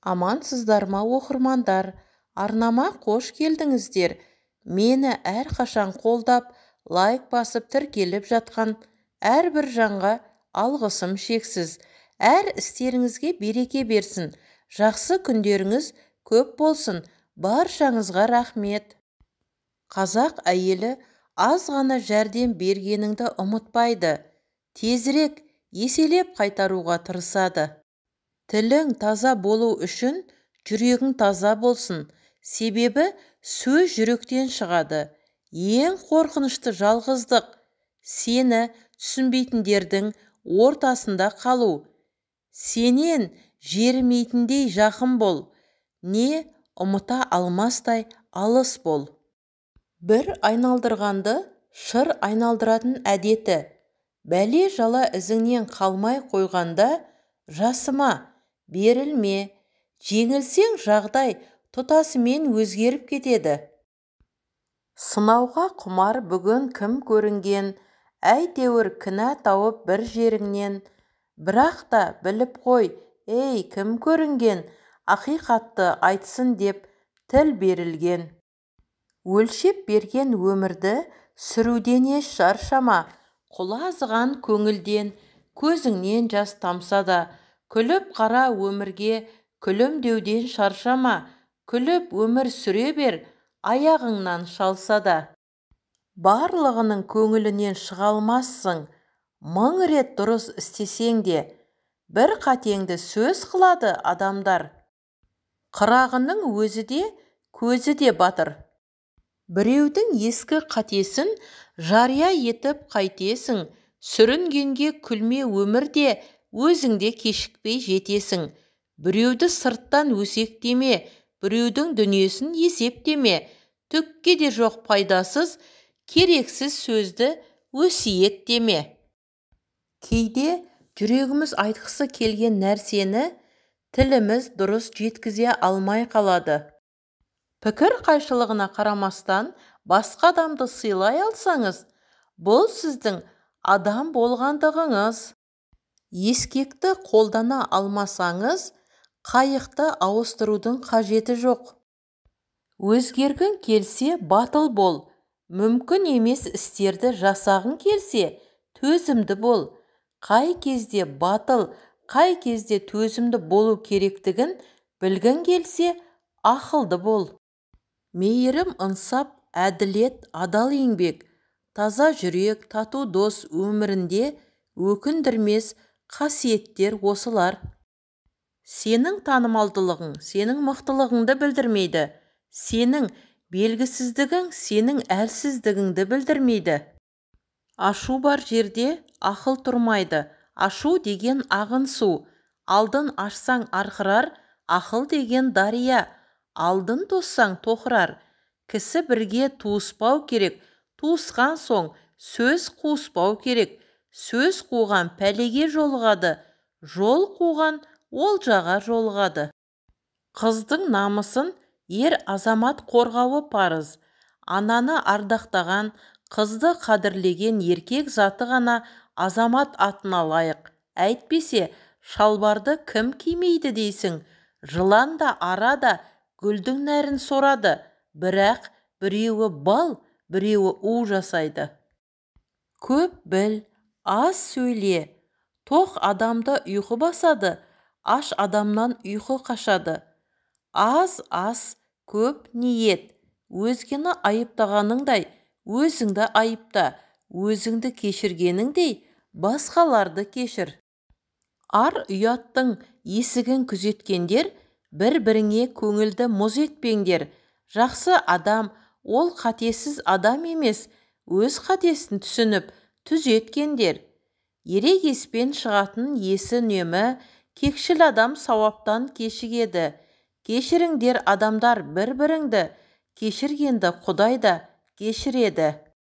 Амансыздар ма, оқырмандар? Арнама қош келдіңіздер. Мені әрқашан қолдап, лайк басып, тіркеліп жатқан әрбір жанға алғысым шексіз. Әр істеріңізге береке берсін, жақсы күндеріңіз көп болсын. Баршаңызға рахмет. Қазақ әйелі аз ғана жәрдем бергеніңді ұмытпайды, тезірек еселеп қайтаруға тырысады. Тілің таза болу үшін жүрегің таза болсын, себебі сөз жүректен шығады. Ең қорқынышты жалғыздық сені түсінбейтіндердің ортасында қалу. Сенен жерімейтіндей жақын бол, не ұмыта алмастай алыс бол. Бір айналдырғанды шыр айналдыратын әдеті. Бәле-жала ізіңнен қалмай қойғанда жасыма, берілме. Жеңілсең жағдай тұтасымен өзгеріп кетеді. Сынауға құмар бүгін кім көрінген, әйтеуір кінә тауып бір жеріңнен. Бірақ та біліп қой, ей, кім көрінген, ақиқатты айтсын деп тіл берілген. Өлшеп берген өмірді сүруден еш шаршама, құлазыған көңілден, көзіңнен жас тамса да, күліп қара өмірге, күлімдеуден шаршама, күліп өмір сүре бер, аяғыңнан шалса да. Барлығының көңілінен шыға алмассың, мың рет дұрыс істесең де, бір қатеңді сөз қылады адамдар. Қырағының өзі де, көзі де батыр. Біреудің ескі қатесін жария етіп қайтесің, сүрінгенге күлме өмірде, өзіңде кешікпей жетесің. Біреуді сырттан өсектеме, біреудің дүниесін есептеме, түкке де жоқ пайдасыз, керексіз сөзді өсиеттеме. Кейде жүрегіміз айтқысы келген нәрсені тіліміз дұрыс жеткізе алмай қалады. Пікір қайшылығына қарамастан басқа адамды сыйлай алсаңыз, бұл сіздің адам болғандығыңыз. Ескекті қолдана алмасаңыз, қайықты ауыстырудың қажеті жоқ. Өзгергің келсе, батыл бол. Мүмкін емес істерді жасағың келсе, төзімді бол. Қай кезде батыл, қай кезде төзімді болу керектігін білгің келсе, ақылды бол. Мейірім, ынсап, әділет, адал еңбек, таза жүрек, тату дос өмірінде өкіндірмес қасиеттер осылар. Сенің танымалдылығың сенің мықтылығыңды білдірмейді, сенің белгісіздігің сенің әлсіздігіңді білдірмейді. Ашу бар жерде ақыл тұрмайды. Ашу деген ағын су, алдын ашсаң арқырар, ақыл деген дария, алдын тоссаң тоқырар. Кісі бірге туыспау керек, туысқан соң сөз қуыспау керек. Сөз қуған пәлеге жолығады, жол қуған олжаға жолығады. Қыздың намысын ер азамат қорғауы парыз. Ананы ардақтаған, қызды қадірлеген еркек заты ғана азамат атына лайық. Әйтпесе, шалбарды кім кимейді дейсің? Жылан да ара да гүлдің нәрін сорады, бірақ біреуі бал, біреуі у жасайды. Көп біл, аз сөйле. Тоқ адамды ұйқы басады, аш адамнан ұйқы қашады. Аз ас, көп ниет. Өзгені айыптағаныңдай, өзіңді айыпта, өзіңді кешіргеніңдей, басқаларды кешір. Ар ұяттың есігін күзеткендер, бір-біріңе көңілді мұз етпеңдер. Жақсы адам, ол қатесіз адам емес, өз қатесін түсініп, түзеткендер. Ерегеспен шығатын есі үнемі, кекшіл адам сауаптан кешігеді. Кешіріңдер адамдар бір-біріңді, кешіргенді Құдай да кешіреді.